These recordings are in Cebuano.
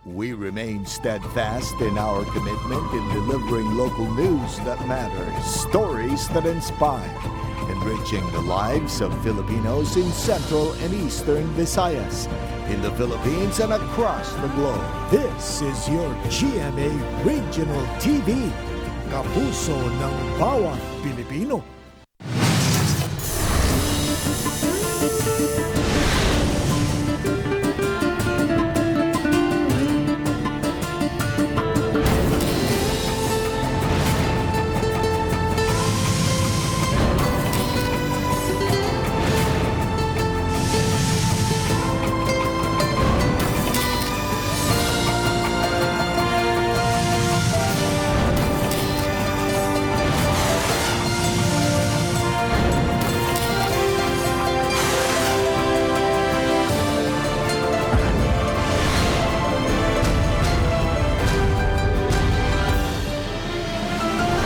We remain steadfast in our commitment in delivering local news that matters, stories that inspire, enriching the lives of Filipinos in Central and Eastern Visayas, in the Philippines and across the globe. This is your GMA Regional TV, kapuso ng bawat Pilipino.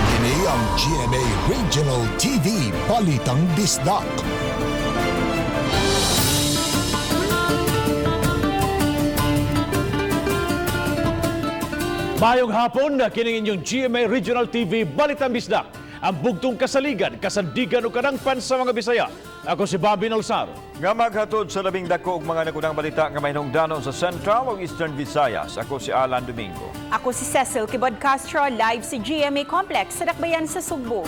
Kini ang GMA Regional TV Balitang Bisdak. Mayong hapon, kining inyong GMA Regional TV Balitang Bisdak. Ang bugtong kasaligan, kasandigan o kadangpan sa mga Bisaya. Ako si Bobby Nolsar. Nga maghatod sa labing dako og mga nagunang balita nga mahinungdanon sa Central ug Eastern Visayas. Ako si Alan Domingo. Ako si Cecil Kibod Castro, live sa GMA Complex sa Dakbayan sa Sugbo.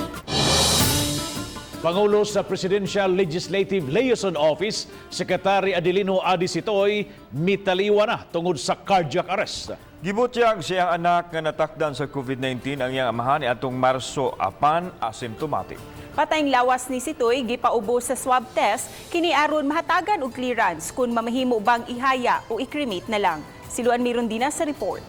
Pangulo sa Presidential Legislative Liaison Office, Secretary Adelino Adi Sitoy, mitaliwa na tungod sa cardiac arrest. Gibutyag siyang anak nga natakdan sa COVID-19 ang iyang amahan niadtong Marso apan asymptomatic. Patayng lawas ni Sitoy gipaubo sa swab test kini aron mahatagan og clearance kung mamahimo bang ihaya o i-cremate na lang. Siluan Mirondina sa report.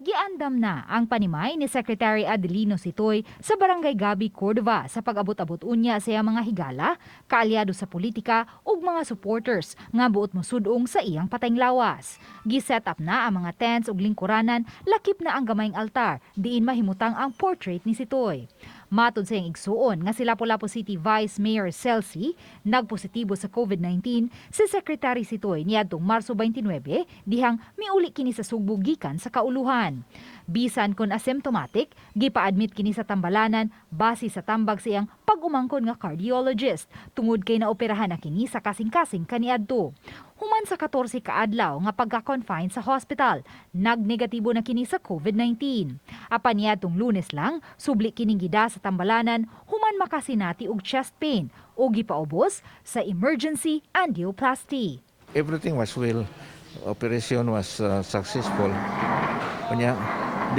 Giandam na ang panimay ni Secretary Adelino Sitoy sa Barangay Gabi, Cordova sa pag-abot-abot unya sa iyang mga higala, kaalyado sa politika ug mga supporters nga buot mosudong sa iyang patayng lawas. Gi-set up na ang mga tents ug lingkuranan, lakip na ang gamayng altar, diin mahimutang ang portrait ni Sitoy. Matod sa iyang igsuon nga si Lapu-Lapu City Vice Mayor Celsi, nagpositibo sa COVID-19 si Secretary Sitoy niadtong Marso 29 dihang miuli kini sa Sugbo gikan sa kauluhan. Bisan kon asymptomatic, gipa-admit kini sa tambalanan base sa tambag sa iyang pag-umangkon nga cardiologist tungod kay naoperahan na kini sa kasing-kasing kaniadto. Human sa 14 kaadlaw nga pagka-confine sa hospital, nagnegatibo na kini sa COVID-19. Apan niadtong Lunes lang, subli kining gida sa tambalanan human makasinati og chest pain o gipaubos sa emergency angioplasty. Everything was well. Operation was successful. Kunya,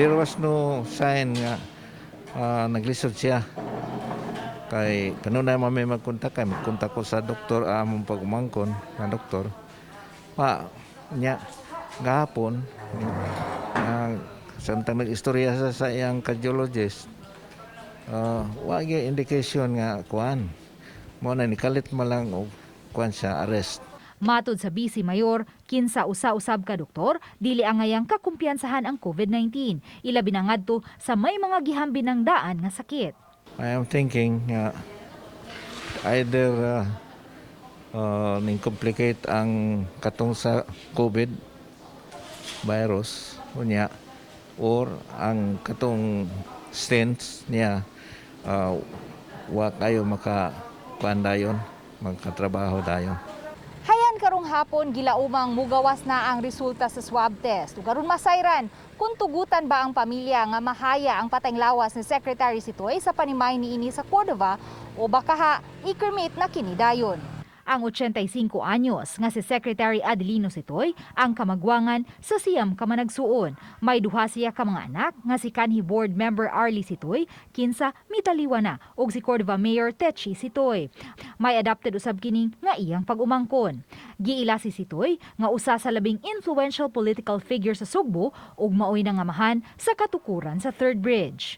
there was no sign nga naglisod siya. Kay kanunay man may magkontak, kay magkontak ko sa doktor among pagumangkon nga doktor. Pa nya gahapon samtang nag-istorya sa iyang cardiologist, wa gyud indication nga kuan. Mo na nikalit man lang og kuan siya, arrest. Matod sa BC Mayor, kinsa usa-usab ka doktor, dili angayang kakumpiyansahan ang COVID-19. Ilabi na ngadto sa may mga gihambin ng daan nga sakit. I am thinking either ning complicate ang katong sa COVID virus unya or ang katong stents niya, wa kayo maka kuan dayon, magkatrabaho dayon. Hayan karong hapon gilaumang mugawas na ang resulta sa swab test. Ug aron masayran kung tugutan ba ang pamilya nga mahaya ang patayng lawas ni Secretary Sitoy sa panimay niini sa Cordova o baka ha i-cremate na kini dayon. Ang 85 anyos nga si Secretary Adelino Sitoy ang kamagwangan sa siyam ka managsuon. May duha siya ka mga anak nga si kanhi board member Arlie Sitoy, kinsa mitaliwa na, ug si Cordova Mayor Techi Sitoy. May adopted usab kining nga iyang pag-umangkon. Giila si Sitoy nga usa sa labing influential political figure sa Sugbo ug maoy nangamahan sa katukuran sa Third Bridge.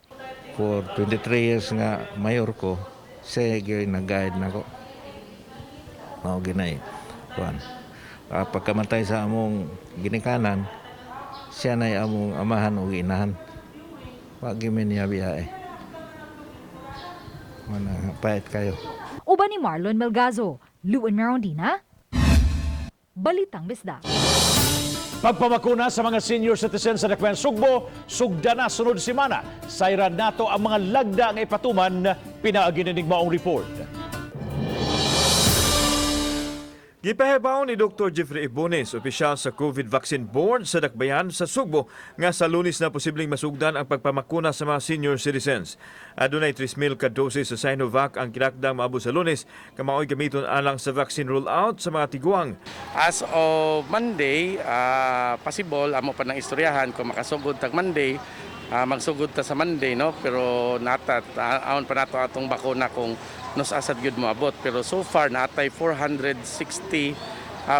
For 23 years nga mayor ko, siya gyud nag-guide nako. Mao ginay kuan. Pagkamatay sa among ginikanan, siya na among amahan ug inahan. Wa gyud mi niya biyahe. Mana payat kayo. Uban ni Marlon Melgazo, Luan Merondina, Balitang Bisdak. Pagpamakuna sa mga senior citizens sa Dakbayan Sugbo, sugda na sunod semana. Sayran nato ang mga lagda nga ipatuman, pinaagi ni maong report. Gipahibaw ni Dr. Jeffrey Ibones, opisyal sa COVID Vaccine Board sa Dakbayan sa Sugbo, nga sa Lunes na posibleng masugdan ang pagpamakuna sa mga senior citizens. Adunay 3,000 ka dosis sa Sinovac ang kinakdang maabot sa Lunes, kamaoy gamiton alang sa vaccine rollout sa mga tiguang. As of Monday, possible amo pa ng istoryahan kung makasugod tag Monday, magsugod ta sa Monday, no, pero nata aon pa nato atong bakuna kung nos asad gyud moabot, pero so far natay 460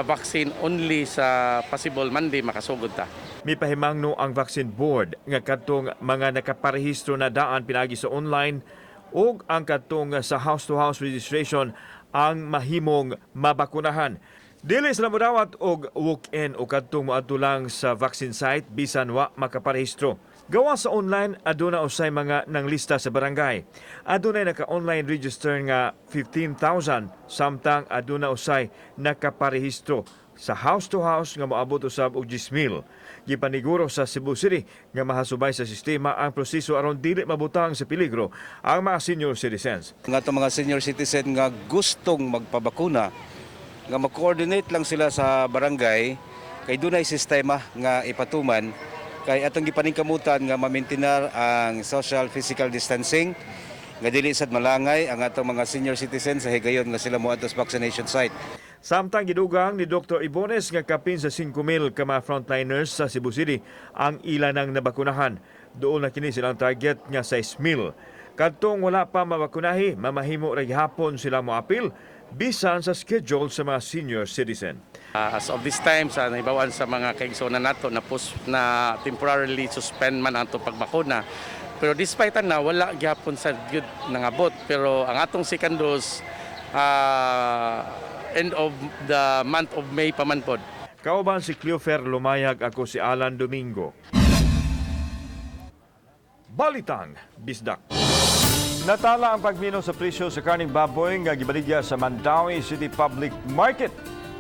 vaccine only sa possible Monday makasugod ta. Mipahimangno ang vaccine board nga kadtong mga nakaparehistro na daan pinaagi sa online ug ang kadtong sa house-to-house registration ang mahimong mabakunahan. Dili sila modawat og walk-in o kadtong moadto lang sa vaccine site bisan wa makaparehistro. Gawa sa online, aduna usay mga nanglista sa barangay. Adunay naka-online register nga 15,000 samtang aduna usay nakaparehistro sa house to house nga moabot usab og 10,000. Gipaniguro sa Cebu City nga mahasubay sa sistema ang proseso aron dili mabutang sa peligro ang mga senior citizens. Nga itong mga senior citizen nga gustong magpabakuna, nga mag-coordinate lang sila sa barangay kay dunay sistema nga ipatuman kay atong gipaningkamutan nga ma-maintainer ang social physical distancing nga dili sad malangay ang atong mga senior citizen sa higayon nga sila moadto sa vaccination site. Samtang gidugang ni Dr. Ibones nga kapin sa 5,000 ka mga frontliners sa Cebu City ang ila nang nabakunahan. Doon na kini silang target nga 6,000. Kadtong wala pa mabakunahi, mamahimo ra gihapon sila moapil bisan sa schedule sa mga senior citizen. As of this time sa nahibawan sa mga kaigsonan nato na pus, na temporarily suspend man ang atong pagbakuna. Pero despite na wala gyapon sa gyud nangabot, pero ang atong second dose end of the month of May pa man pod. Kauban si Cleofer Lumayag, ako si Alan Domingo. Balitang Bisdak. Natala ang pagmino sa presyo sa karning baboy nga gibaligya sa Mandaue City Public Market.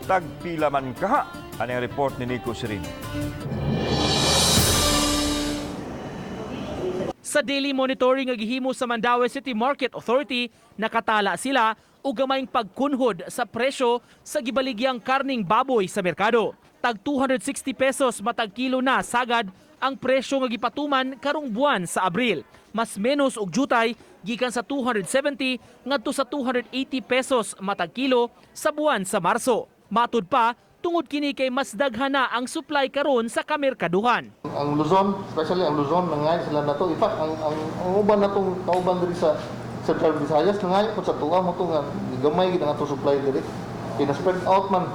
Tagpila man kaha. Ano ang report ni Nico Serino? Sa daily monitoring nga gihimo sa Mandaue City Market Authority, nakatala sila og gamayng pagkunhod sa presyo sa gibaligyang karning baboy sa merkado. Tag 260 pesos matag kilo na sagad ang presyo nga gipatuman karong buwan sa Abril. Mas menos og jutay gikan sa 270 ngadto sa 280 pesos matag kilo sa buwan sa Marso. Matud pa, tungod kini kay mas daghan na ang supply karon sa kamerkaduhan. Ang Luzon, especially ang Luzon, nangayo sila na to. In fact, ang uban na itong kauban diri sa Central Visayas, nangayo po sa tuwa mo to nga gamay gid ang atong supply diri. Kay na-spread out man.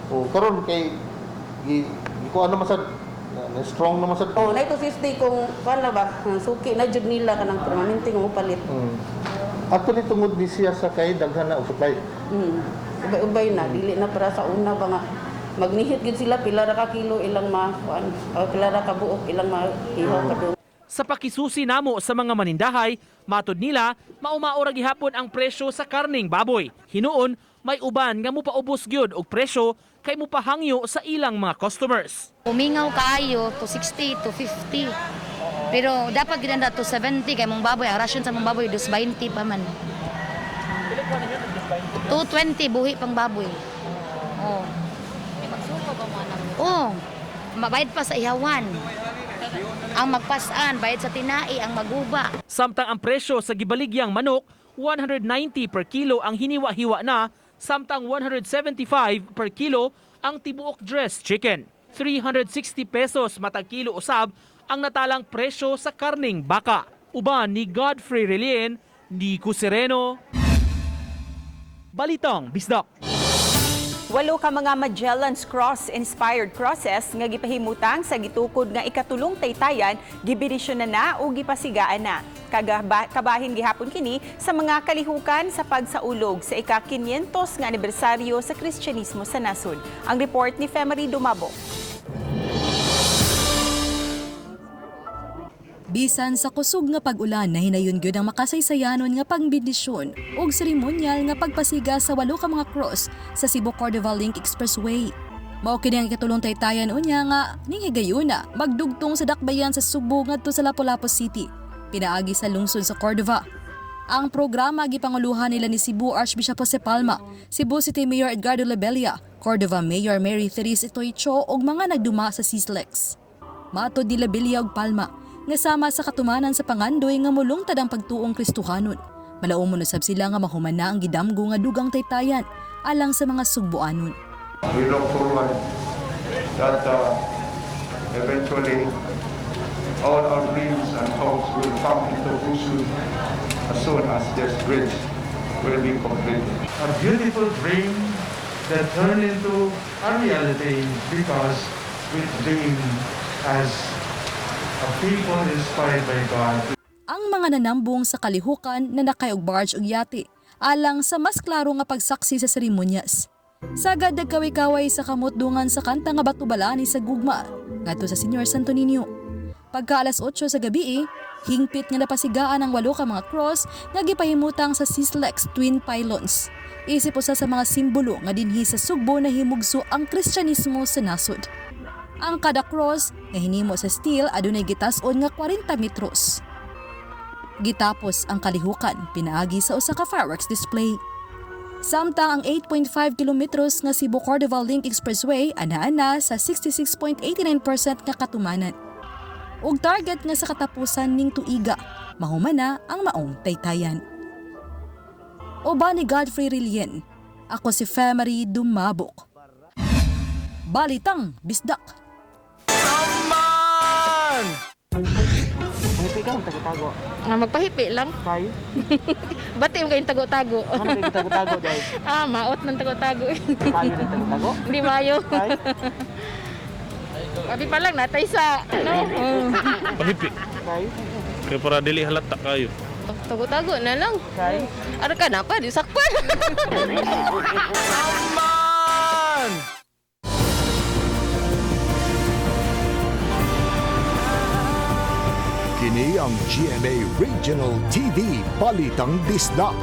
O karon kay gi gikuan naman sad na strong naman sad. Oh, na 250 kung kuan na ba, ang suki na jud nila kanang permanente nga mopalit. Actually tungod ni siya sa kay daghan na og supply. Ubay-ubay na, dili na para sa una ba nga magnihit gid sila pila ra ka kilo ilang ma kuan, o pila ra ka buok ilang ma ihaw ka do. Sa pakisusi namo sa mga manindahay, matod nila, maumao ra gihapon ang presyo sa karning baboy. Hinuon, may uban nga mupaubos gyud og presyo kay mupahangyo sa ilang mga customers. Umingaw kaayo to 60 to 50. Pero dapat gid na to 70 kay mong baboy ang rasyon sa mong baboy 220 pa man. 220 buhi pang baboy. Oh. Oh. Mabayad pa sa ihawan. Ang magpasan, bayad sa tinai, ang maguba. Samtang ang presyo sa gibaligyang manok, 190 per kilo ang hiniwa-hiwa na, samtang 175 per kilo ang tibuok dressed chicken. 360 pesos matag kilo usab ang natalang presyo sa karning baka. Uban ni Godfrey Relien, Nico Sereno. Balitang Bisdak. Walo ka mga Magellan's Cross-inspired crosses nga gipahimutang sa gitukod nga ikatulong taytayan, gibinisyon na na o gipasigaan na. Kabahin gihapon kini sa mga kalihukan sa pagsaulog sa ika-500 nga anibersaryo sa Kristyanismo sa nasod. Ang report ni Femery Dumabo. Bisan sa kusog nga pag-ulan, nahinayon gyud ang makasaysayanon nga pangbendisyon ug seremonyal nga pagpasiga sa walo ka mga cross sa Cebu Cordova Link Expressway. Mao kini ang ikatulong taytayan unya nga ning higayuna magdugtong sa dakbayan sa Sugbo ngadto sa Lapu-Lapu City pinaagi sa lungsod sa Cordova. Ang programa gipanguluhan nila ni Cebu Archbishop Jose Palma, Cebu City Mayor Edgardo Labella, Cordova Mayor Mary Therese Itoy-Cho ug mga nagduma sa CISLEX. Matod ni Labella ug Palma, nga sama sa katumanan sa pangandoy nga mulungtad ang pagtuong Kristohanon. Malaumon usab sila nga mahuman na ang gidamgo nga dugang taytayan alang sa mga Sugboanon. We look forward that eventually all our dreams and hopes will come into fruition as soon as this bridge will be completed. A beautiful dream that turned into a reality because we dream as a people inspired by God. Ang mga nanambong sa kalihukan na nakay og barge ug yate alang sa mas klaro nga pagsaksi sa seremonyas. Sagad nagkaway-kaway sa kamot dungan sa kanta nga Batubalani sa Gugma ngadto sa Senior Santo Niño. Pagka alas 8 sa gabi, hingpit nga napasigaan ang walo ka mga cross nga gipahimutang sa Sislex Twin Pylons. Isip usa sa mga simbolo nga dinhi sa Sugbo na himugso ang Kristyanismo sa nasod. Ang kada cross nga hinimo sa steel adunay gitas-on nga 40 metros. Gitapos ang kalihukan pinaagi sa usa ka fireworks display. Samtang ang 8.5 kilometros nga Cebu Cordova Link Expressway ana-ana sa 66.89% nga katumanan. Ug target nga sa katapusan ning tuiga, mahuman na ang maong taytayan. Uban ni Godfrey Rilien, ako si Femery Dumabok. Balitang Bisdak. Man! Ah, magpahipi lang. Kayo? Bati mo kayong tago-tago. Ano kayo tago-tago dahil? Ah, maot ng tago-tago. Mayo ng tago-tago? Hindi mayo. Abi pa lang natay sa ano. Pahipi. Kayo? Kaya para dili halata kayo. Tago-tago na lang. Kay? Ano ka na pa, di sakpan. Man! Kini ang GMA Regional TV Balitang Bisdak.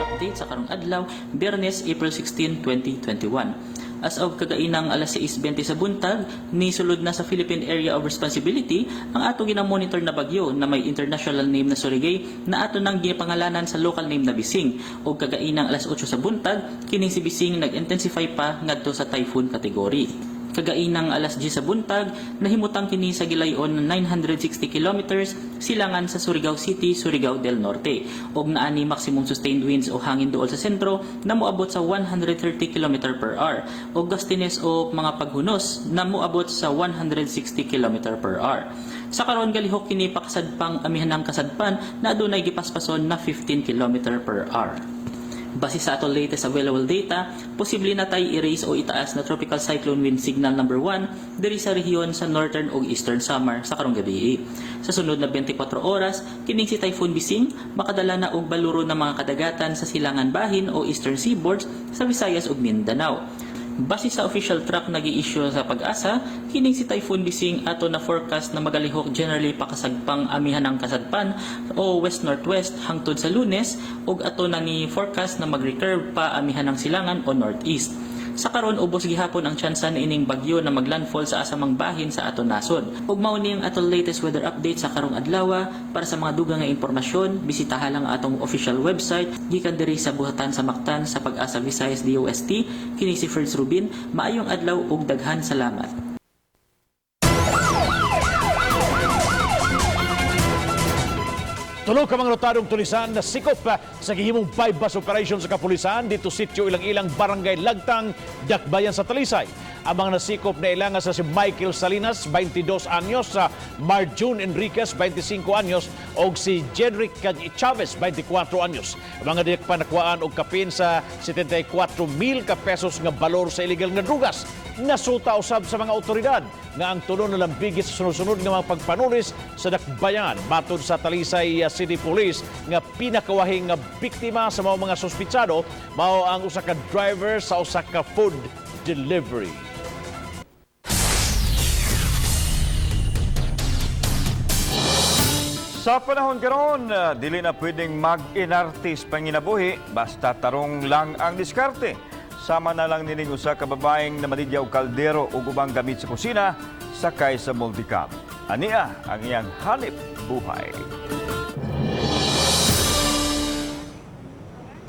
Update sa karong adlaw, Biyernes, April 16, 2021. As of kagainang alas 6:20 sa buntag, nisulod na sa Philippine Area of Responsibility ang ato ginamonitor na bagyo na may international name na Surigae na ato nang ginapangalanan sa local name na Bising. O kagainang alas 8 sa buntag, kining si Bising nag-intensify pa ngadto sa typhoon category. Kagainang alas 10 sa buntag, nahimutang kini sa gilayon na 960 kilometers silangan sa Surigao City, Surigao del Norte. Og naani maximum sustained winds o hangin duol sa sentro na moabot sa 130 km per hour o gustiness o mga paghunos na moabot sa 160 km per hour. Sa karon galihok kini pakasadpang amihanang kasadpan na adunay gipaspason na 15 km per hour. Base sa ato latest available data, posible na tay i-raise o itaas na tropical cyclone wind signal number 1 diri sa rehiyon sa northern ug eastern Samar sa karong gabi. Sa sunod na 24 oras, kining si Typhoon Bising makadala na og baluro na mga kadagatan sa silangan bahin o eastern seaboards sa Visayas ug Mindanao. Base sa official track na gi-issue sa Pag-asa, kining si Typhoon Bising ato na forecast na magalihok generally pakasagpang amihanang kasadpan o west-northwest hangtod sa Lunes ug ato na ni forecast na mag-recurve pa amihanang silangan o northeast. Sa karon ubos gihapon ang tsansa ni ining bagyo na maglandfall sa asamang bahin sa aton nasod. Ug mao ni ang atong latest weather update sa karong adlaw. Para sa mga dugang nga impormasyon, bisitaha lang ang atong official website gikan diri sa buhatan sa Mactan sa Pag-asa Visayas DOST. Kini si Ferds Rubin, maayong adlaw ug daghan salamat. Tulo ka mga notadong tulisan na sikop sa gihimong bypass operation sa kapulisan dito sitio Ilang-Ilang, Barangay Lagtang, Dakbayan sa Talisay. Ang mga nasikop na ilang sa si Michael Salinas, 22 anyos, sa Marjun Enriquez, 25 anyos, og si Jedrick Chavez, 24 anyos. Ang mga diyak panakwaan og kapin sa 74 mil ka pesos nga balor sa illegal nga drugas. Nasuta usab sa mga otoridad nga ang tulo na lambigis sa sunod-sunod nga mga pagpanulis sa Dakbayan matod sa Talisay City Police nga pinakawahing nga biktima sa mga suspitsado mao ang usa ka driver sa usa ka food delivery. Sa panahon karon, dili na pwedeng mag-inartis panginabuhi basta tarong lang ang diskarte. Sama na lang nining usa ka babaeng namaligya og kaldero ug ubang gamit sa kusina sakay sa multicab. Ania ang iyang hanip buhay.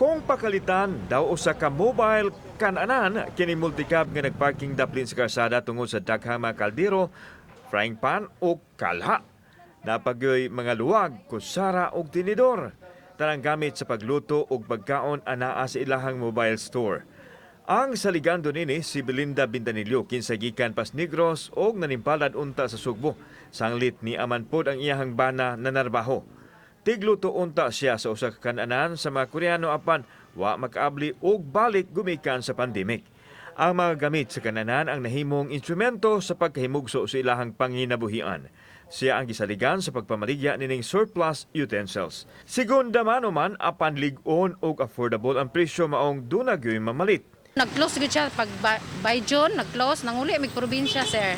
Kung pakalitan daw usa ka mobile kananan kini multicab nga nagparking daplin sa kalsada tungod sa daghang mga kaldero, frying pan o kalha. Napagyoy mga luwag, kusara og tinidor. Tanang gamit sa pagluto og pagkaon anaa sa ilahang mobile store. Ang saligando nini si Belinda Bintanillo, kinsa gikan pas Negros og nanimpalad unta sa Sugbo. Sanglit ni aman pod ang iyahang bana na narbaho. Tigluto unta siya sa usa ka kananan sa mga Koreano apan wa makaabli og balik gumikan sa pandemic. Ang mga gamit sa kananan ang nahimong instrumento sa pagkahimugso sa ilahang panginabuhian. Siya ang gisaligan sa pagpamaligya nining surplus utensils. Segunda mano man apan lig-on og affordable ang presyo, maong duna gyoy mamalit. Nag-close gud siya pag by June, nag-close nanguli mig probinsya, sir.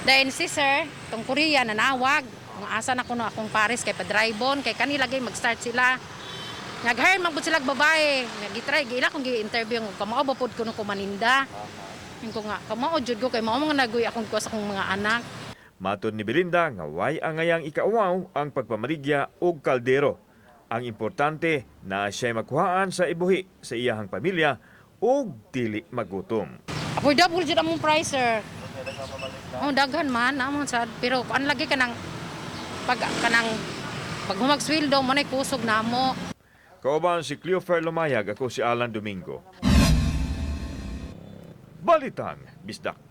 Then si sir, tong Korea nanawag, kung asa na kuno akong pares kay pa-drive-on kay kanila gay mag-start sila. Nag-hire man pud sila og babae. Nag-try giila kong gi-interview kung kamao ba pud kuno ko maninda. Yung ko nga kamao jud ko kay mao mga naguy akong kuha sa akong mga anak. Matod ni Belinda nga way angayang ikauwaw ang pagpamaligya og kaldero. Ang importante na siya'y makuhaan sa ibuhi sa iyahang pamilya ug dili magutom. Affordable jud among price, sir. Oh, daghan man amon sad, pero kuan lagi kanang pag kanang pag humagsweldo mo nay kusog namo. Kauban si Cleofer Lumayag, ako si Alan Domingo. Balitang Bisdak.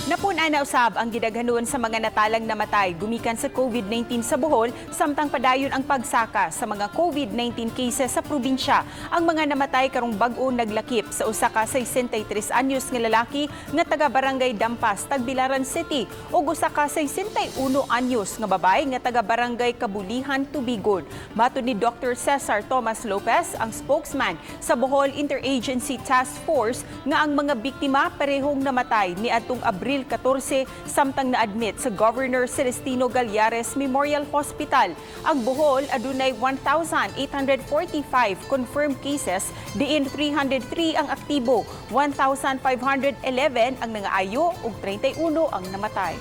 Napun-an na usab ang gidaghanon sa mga natalang namatay gumikan sa COVID-19 sa Bohol samtang padayon ang pagsaka sa mga COVID-19 cases sa probinsya. Ang mga namatay karong bag-o naglakip sa usa ka 63 anyos nga lalaki nga taga Barangay Dampas, Tagbilaran City ug usa ka 61 anyos nga babae nga taga Barangay Kabulihan, Tubigon. Matod ni Dr. Cesar Thomas Lopez, ang spokesman sa Bohol Interagency Task Force, nga ang mga biktima parehong namatay niadtong Abril 14 samtang na-admit sa Governor Celestino Gallares Memorial Hospital. Ang Bohol adunay 1,845 confirmed cases, diin 303 ang aktibo, 1,511 ang nangaayo ug 31 ang namatay.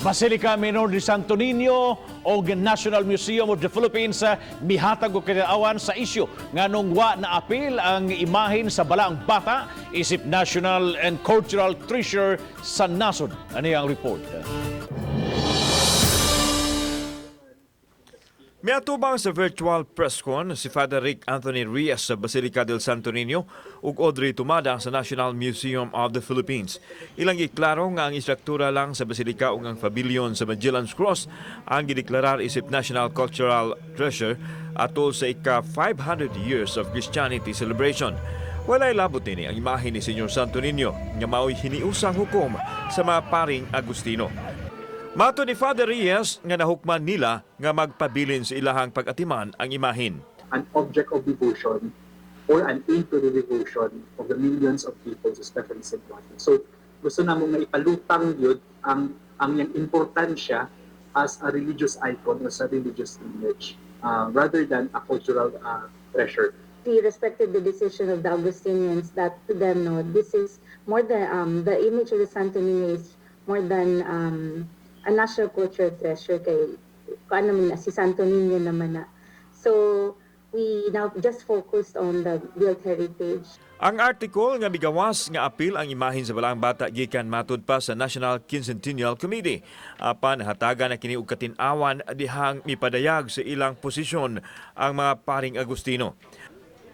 Basilica Minor de Santo Niño o National Museum of the Philippines mihatag og kinaawan sa isyu nganong wa na apil ang imahen sa Balaang Bata isip national and cultural treasure sa nasod. Ano ang report? Miatubang sa virtual press con si Father Rick Anthony Reyes sa Basilica del Santo Niño ug Audrey Tumada sa National Museum of the Philippines. Ilang giklaro nga ang istruktura lang sa Basilica ug ang pavilion sa Magellan's Cross ang gideklarar isip National Cultural Treasure atol sa ika 500 years of Christianity celebration. Walay labot nini ang imahe ni Senyor Santo Niño nga mao'y hiniusang hukom sa mga paring Agustino. Mato ni Father Reyes nga nahukman nila nga magpabilin sa ilahang pag-atiman ang imahin. An object of devotion or an aid to the devotion of the millions of people, especially Cebuano. So, gusto namo nga ipalutang yun ang iyang importansya as a religious icon or as a religious image rather than a cultural treasure. We respected the decision of the Augustinians that to them, no, this is more than the image of the Santo Niño is more than a national cultural treasure kay kuan naman na, si Santo Niño naman na. So we now just focused on the built heritage. Ang article nga migawas nga apil ang imahin sa Balaang Bata gikan matud pa sa National Quincentennial Committee. Apan hatagan na kini og katin-awan dihang mipadayag sa ilang posisyon ang mga paring Agustino.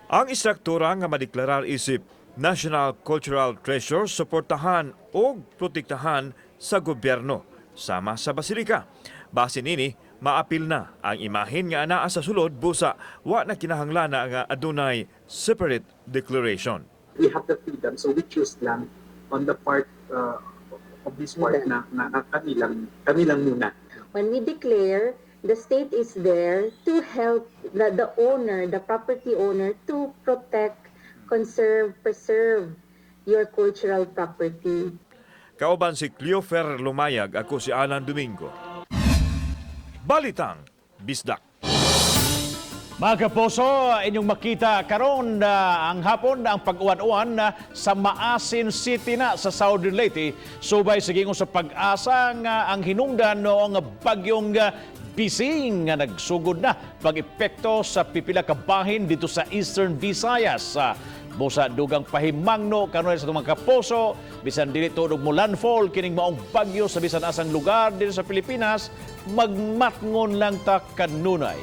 Ang istruktura nga madeklarar isip National Cultural Treasure suportahan og protektahan sa gobyerno sama sa basilika. Base nini, maapil na ang imahin nga anaa sa sulod busa wa na kinahanglan na nga adunay separate declaration. We have the freedom, so we choose lang on the part of this part na kamilang muna. When we declare, the state is there to help the owner, the property owner, to protect, conserve, preserve your cultural property. Kauban si Cleofer Lumayag, ako si Alan Domingo. Balitang Bisdak. Mga kapuso, inyong makita karon ang hapon ang pag-uwan-uwan sa Maasin City na sa Southern Leyte. Subay sa gingon sa pag-asa nga ang hinungdan noong bagyong Bising nga nagsugod na pag-epekto sa pipila ka bahin dito sa Eastern Visayas. Busa dugang pahimangno kanunay sa itong mga kapuso, bisan dili tuod mo landfall kining maong bagyo sa bisan asang lugar dito sa Pilipinas, magmatngon lang ta kanunay.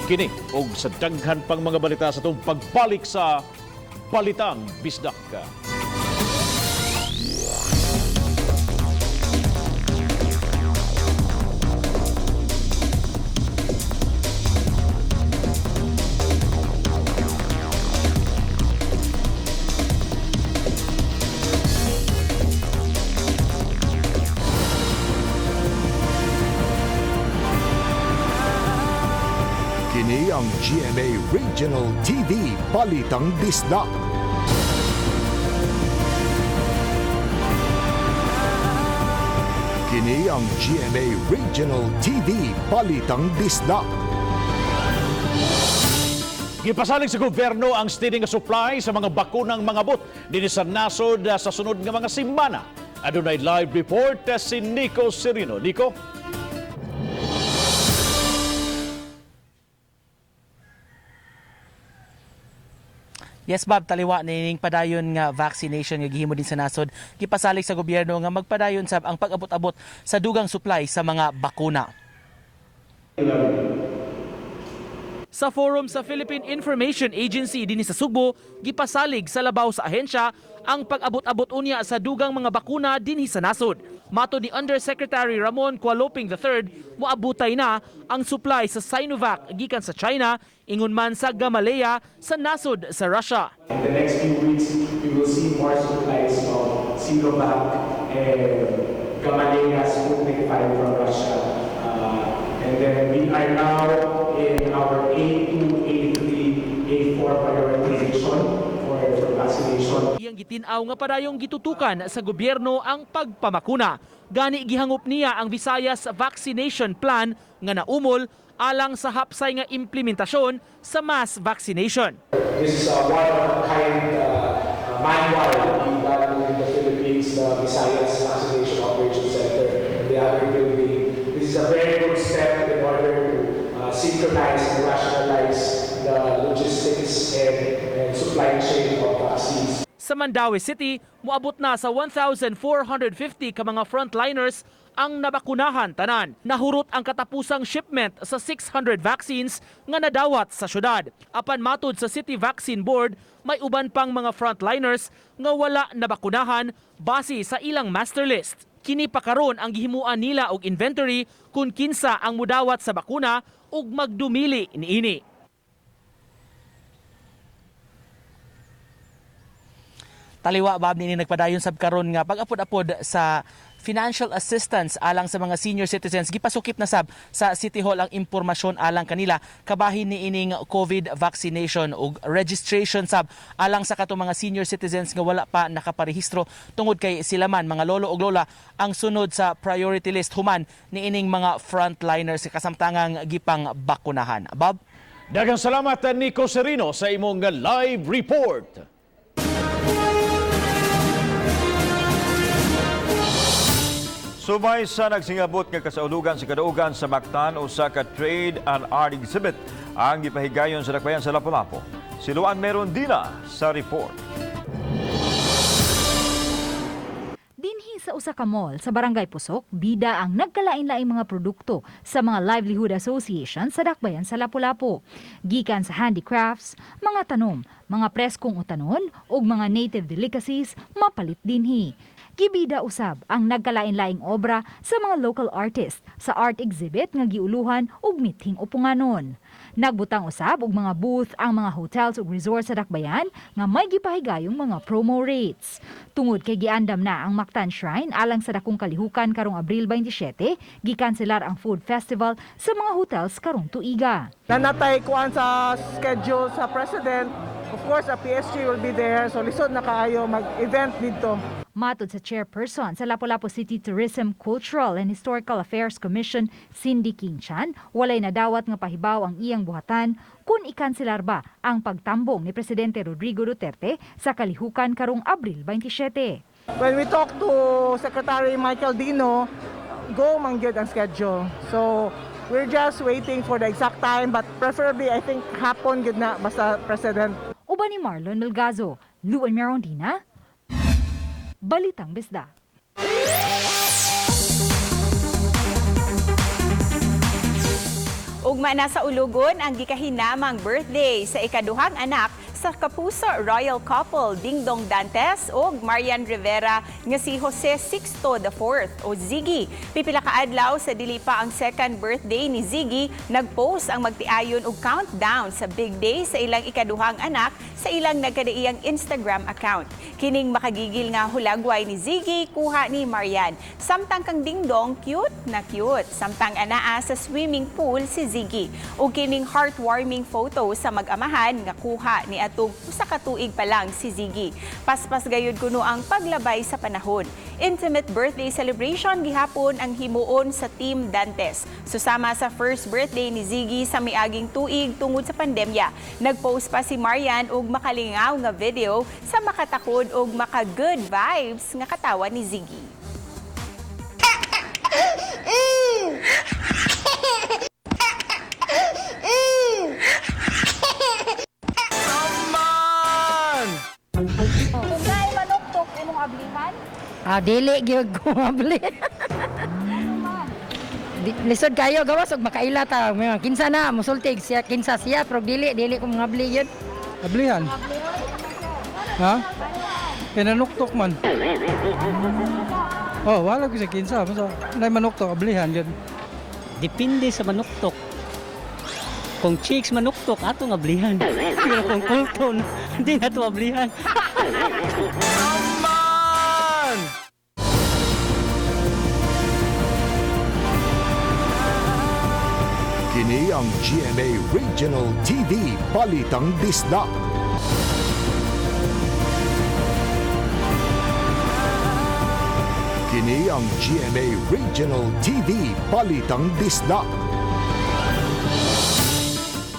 Kini og sa daghan pang mga balita sa itong pagbalik sa Balitang Bisdak. Kini ang GMA Regional TV Balitang Bisdak. Kini ang GMA Regional TV Balitang Bisdak. Gipasalig sa gobyerno ang steady nga supply sa mga bakunang mangabot dinhi sa nasod sa sunod nga mga semana. Adunay live report si Nico Serino. Nico? Yes, Bob, taliwa nining padayon nga vaccination nga gihimo din sa nasod. Gipasalig sa gobyerno nga magpadayon sab ang pag-abot-abot sa dugang supply sa mga bakuna. Sa forum sa Philippine Information Agency dinhi sa Sugbo, gipasalig sa labaw sa ahensya ang pag-abot-abot unya sa dugang mga bakuna dinhi sa nasod. Matod ni Undersecretary Ramon Cualoping III, moabutay na ang supply sa Sinovac gikan sa China, ingon man sa Gamaleya sa nasod sa Russia. In the next few weeks, we will see more supplies of Sinovac and Gamaleya Sputnik 5 from Russia. And then we are now in our A2, A3, A4 prioritization for vaccination. Iyang gitin-aw nga padayong gitutukan sa gobyerno ang pagpamakuna. Gani gihangop niya ang Visayas Vaccination Plan nga naumol alang sa hapsay nga implementasyon sa mass vaccination. This is a one-of-a-kind manual being done in the Philippines, the Visayas Vaccination Operations Center and the other building. This is a very good step in order to synchronize and rationalize the logistics and supply chain of vaccines. Sa Mandaue City, moabot na sa 1,450 ka mga frontliners ang nabakunahan tanan. Nahurot ang katapusang shipment sa 600 vaccines nga nadawat sa syudad. Apan matud sa City Vaccine Board, may uban pang mga frontliners nga wala nabakunahan base sa ilang master list. Kini pa karon ang gihimuan nila og inventory kung kinsa ang mudawat sa bakuna ug magdumili niini. Taliwa, Bob, nini nagpadayon sab karon nga pag-apod-apod sa financial assistance alang sa mga senior citizens. Gipasukip na sab sa City Hall ang impormasyon alang kanila kabahin ni ining COVID vaccination ug registration sab alang sa katong mga senior citizens nga wala pa nakaparehistro tungod kay sila man mga lolo ug lola ang sunod sa priority list human ni ining mga frontliners kasamtangang gipang bakunahan. Bob? Daghang salamat Nico Serino sa imong live report. Subay sa nagsingabot nga kasaulugan sa kadaugan sa Mactan usa ka trade and art exhibit ang gipahigayon sa dakbayan sa Lapu-Lapu. Si Luan Merondina sa report. Dinhi sa usa ka mall sa Barangay Pusok, bida ang nagkalain-laing mga produkto sa mga livelihood association sa dakbayan sa Lapu-Lapu. Gikan sa handicrafts, mga tanom, mga preskong utanon ug mga native delicacies mapalit dinhi. Gibida usab ang nagkalain-laing obra sa mga local artist sa art exhibit nga giuluhan ug mithing upunganon. Nagbutang usab og mga booth ang mga hotels ug resorts sa dakbayan nga may gipahigayong mga promo rates. Tungod kay giandam na ang Mactan Shrine alang sa dakong kalihukan karong Abril 27, gikanselar ang food festival sa mga hotels karong tuiga. Nanatay kuan sa schedule sa president. Of course, a PSG will be there. So lisod na kaayo mag-event dito. Matod sa chairperson sa Lapu-Lapu City Tourism, Cultural and Historical Affairs Commission, Cindy King Chan, walay nadawat nga pahibaw ang iyang buhatan kung ikanselar ba ang pagtambong ni Presidente Rodrigo Duterte sa kalihukan karong Abril 27. When we talk to Secretary Michael Dino, go man gyud ang schedule. So we're just waiting for the exact time, but preferably I think hapon gyud na basta President. Uban ni Marlon Melgazo, Luan Merondina, Balitang Bisda. Ugma na sa Ulugon ang gikahinamang birthday sa ikaduhang anak sa Kapuso royal couple Dingdong Dantes ug Marian Rivera nga si Jose Sixto IV o Ziggy. Pipila ka adlaw sa dili pa ang second birthday ni Ziggy, nagpost ang magtiayon og countdown sa big day sa ilang ikaduhang anak sa ilang nagkadaiyang Instagram account. Kining makagigil nga hulagway ni Ziggy kuha ni Marian. Samtang kang Dingdong cute na cute. Samtang anaa sa swimming pool si Ziggy. Ug kining heartwarming photo sa mag-amahan nga kuha ni atong usa ka tuig pa lang si Ziggy. Paspas gayud kuno ang paglabay sa panahon. Intimate birthday celebration gihapon ang himuon sa Team Dantes. Susama sa first birthday ni Ziggy sa miaging tuig tungod sa pandemya. Nagpost pa si Marian og makalingaw nga video sa makatakod og maka-good vibes nga katawa ni Ziggy. Kung naay manuktok imong ablihan? Ah, dili gyud ko mabli. Lisod kayo gawas og makaila ta. May mga kinsa na musultig siya kinsa siya pero dili dili ko mangabli yun. Ablihan? Ha? Pinanuktok man. Oh, wala ko sa kinsa. Basta nay manuktok, ablihan yun. Depende sa manuktok. Kung chicks manuktok, atong ablihan. Pero kung kulton, hindi na to ablihan. Man! Kini ang GMA Regional TV Balitang Bisdak. Kini ang GMA Regional TV Balitang Bisdak.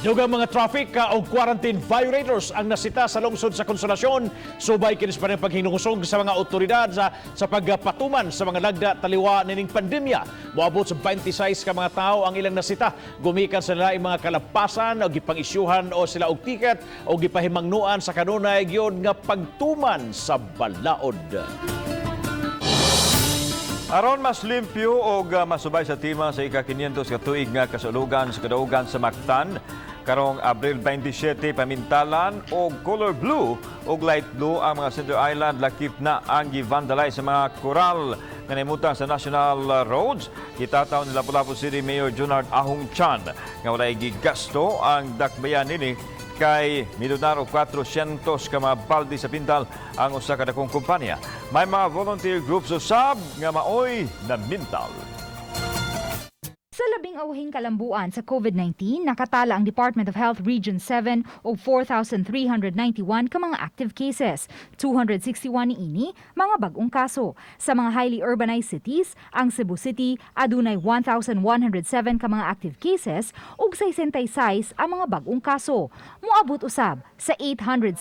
Dugang mga traffic o quarantine violators ang nasita sa lungsod sa Konsolasyon. Subay kinis pa rin paghinungusog sa mga otoridad sa pagpatuman sa mga lagda taliwa nining pandemya. Moabot sa 26 ka mga tao ang ilang nasita. Gumikan sa nila mga kalapasan o gipang-isyuhan o sila og ticket o gipahimangnuan sa kanunay gyud nga pagtuman sa balaod. Aron mas limpyo og masubay sa tema sa ika-500 ka tuig nga kasulugan sa kadaugan sa Mactan karong Abril 27, pamintalan og color blue og light blue ang mga Center Island lakip na ang gi-vandalize sa mga koral nga naimutang sa national roads. Gitataw ni Lapu-Lapu City Mayor Junard Ahong Chan nga walay gigasto ang dakbayan nini kay midonar og 400 ka mga balde sa pintal ang usa ka dakong kumpanya. May mga volunteer groups usab nga maoy namintal. Sa labing awahing kalambuan sa COVID-19, nakatala ang Department of Health Region 7 og 4,391 ka mga active cases. 261 niini mga bag-ong kaso. Sa mga highly urbanized cities, ang Cebu City adunay 1,107 ka mga active cases ug 66 ang mga bag-ong kaso. Moabot usab sa 817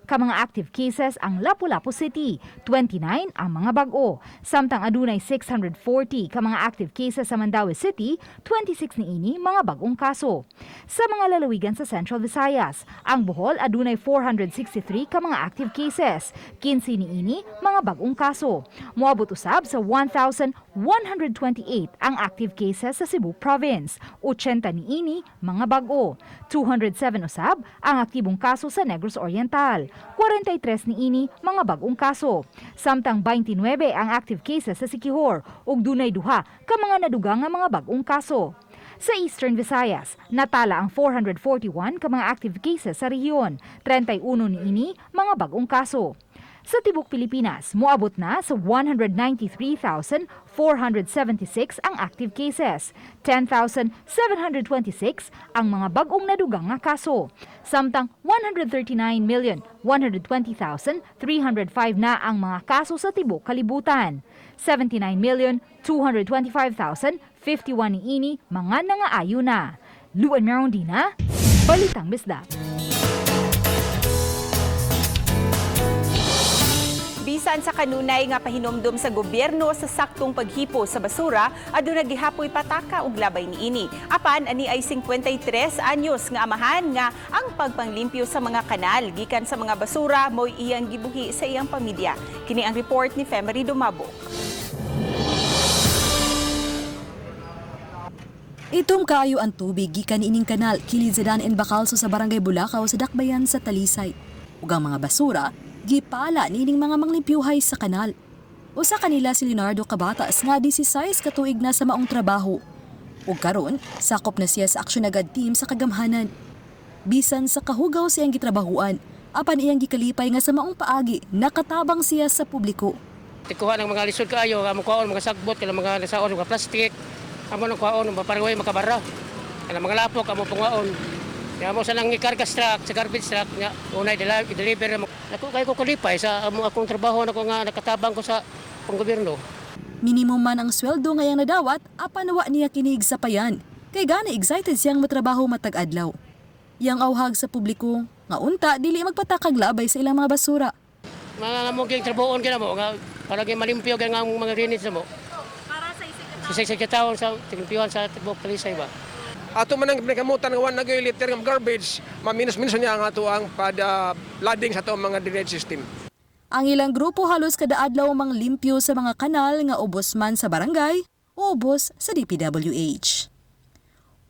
ka mga active cases ang Lapu-Lapu City, 29 ang mga bag-o. Samtang adunay 640 ka mga active cases sa Mandaue City, 26 niini mga bag-ong kaso. Sa mga lalawigan sa Central Visayas, ang Bohol adunay 463 ka mga active cases, 15 niini mga bag-ong kaso. Moabot usab sa 1,128 ang active cases sa Cebu Province, 80 niini mga bag-o. 207 usab ang aktibong kaso sa Negros Oriental, 43 niini mga bag-ong kaso. Samtang 29 ang active cases sa Siquijor ug dunay duha ka mga nadugang nga mga bag-ong kaso. Sa Eastern Visayas, natala ang 441 ka mga active cases sa rehiyon, 31 niini mga bag-ong kaso. Sa tibok Pilipinas, moabot na sa 193,476 ang active cases, 10,726 ang mga bag-ong nadugang nga kaso. Samtang 139,120,305 na ang mga kaso sa tibok kalibutan. 79,225,051 niini mga nangaayo na. Luan Merondina, Balitang Bisdak. Bisan sa kanunay nga pahinumdom sa gobyerno sa saktong paghipo sa basura, aduna gihapoy pataka og labay niini. Apan ani ay 53 anyos nga amahan nga ang pagpanglimpyo sa mga kanal gikan sa mga basura mo'y iyang gibuhi sa iyang pamilya. Kini ang report ni Femery Dumabo. Itom kaayo ang tubig gikan niining kanal kilid sa Dan and Bacalso sa Barangay Bulacau sa Dakbayan sa Talisay. Ug ang mga basura gipala niining mga manglimpyuhay sa kanal. Usa kanila si Leonardo Cabatas nga 16 ka tuig na sa maong trabaho. Ug karon sakop na siya sa Aksyon Agad team sa kagamhanan. Bisan sa kahugaw siyang gitrabahuan, apan iyang gikalipay nga sa maong paagi nakatabang siya sa publiko. Tikuha ng mga lisod kaayo, among kuhaon mga sagbot, kanang mga nasaon mga plastic, amo nang kuhaon parang makabara. Kanang mga lapok amo panguhaon. Ya mo sa nang ikarga truck, sa garbage truck nya unay deliver mo. Nako kay ko kalipay sa amo akong trabaho nako nga nakatabang ko sa panggobyerno. Minimum man ang sweldo ngayang nadawat, apan wa niya kinig sa payan. Kay gani excited siyang matrabaho matag adlaw. Iyang awhag sa publiko nga unta dili magpatakag labay sa ilang mga basura. Mga nga mo ging trabahoon kina mo nga para gyud malimpyo gyud nga among mga drainage mo. Para sa isig ka taon sa limpyuhan sa tibuok Talisay ba. Ato man ang pinakamutan nga 1 na liter ng garbage, maminus-minus niya ang ato ang pada flooding sa ato ang mga drainage system. Ang ilang grupo halos kada adlaw manglimpyo sa mga kanal nga ubos man sa barangay o ubos sa DPWH.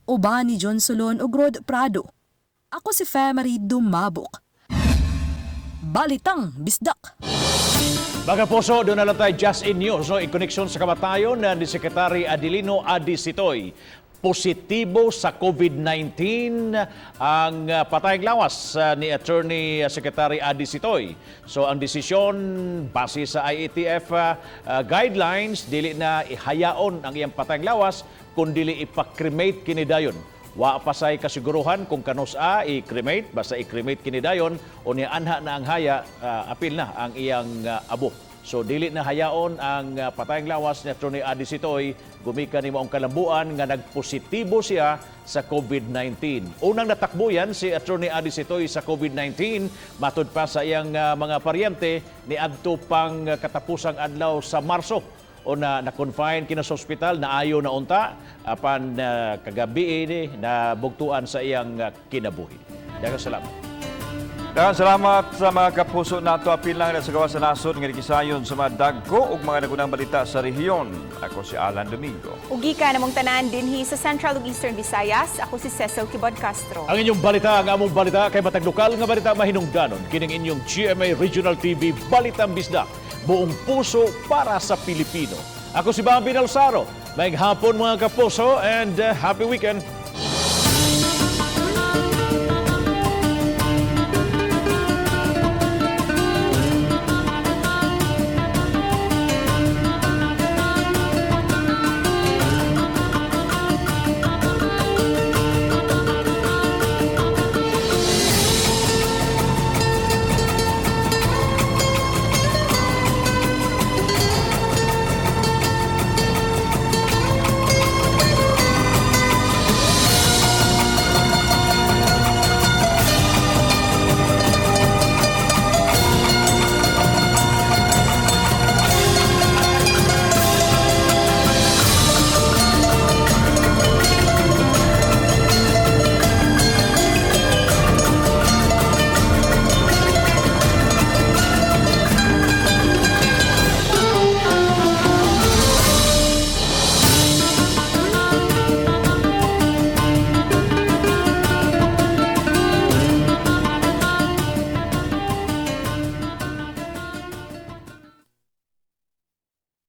Uban ni John Solon ug Rod Prado. Ako si Femery Dumabok. Balitang Bisdak. Mga puso, doon na lang tayo just in news, no? In connection sa kamatayon na ni Secretary Adelino Adi Sitoy. Positibo sa COVID-19 ang patayang lawas ni Attorney Secretary Adi Sitoy. So ang desisyon base sa IATF guidelines, dili na ihayaon ang iyang patayang lawas kun dili ipa-cremate kini dayon. Wa pa say kasiguruhan kung kanus-a i-cremate, basta i-cremate kini dayon o niya anha na ang haya, apil na ang iyang abo. So dili na hayaon ang patayang lawas ni Atty. Adi Sitoy gumikan ni maong kalambuan nga nagpositibo siya sa COVID-19. Unang natakbuyan si Atty. Adi Sitoy sa COVID-19 matud pa sa iyang mga paryente niadto pang katapusang adlaw sa Marso o na na-confine kina sa ospital na ayo na unta apan kagabi ini na bugtuan sa iyang kinabuhi. Daghang salamat. Daghang salamat sa mga kapuso nato. Apil lang na sa gawas sa nasod nga gisayon sa mga dagko ug mga nagunang balita sa rehiyon. Ako si Alan Domingo. Ugi ka namong tanan dinhi sa Central ug Eastern Visayas. Ako si Cecil Kibod Castro. Ang inyong balita, ang among balita kay matag lokal nga balita mahinungdanon kining inyong GMA Regional TV Balitang Bisdak. Buong puso para sa Pilipino. Ako si Bambi Nalsaro. Maayong hapon mga kapuso and happy weekend.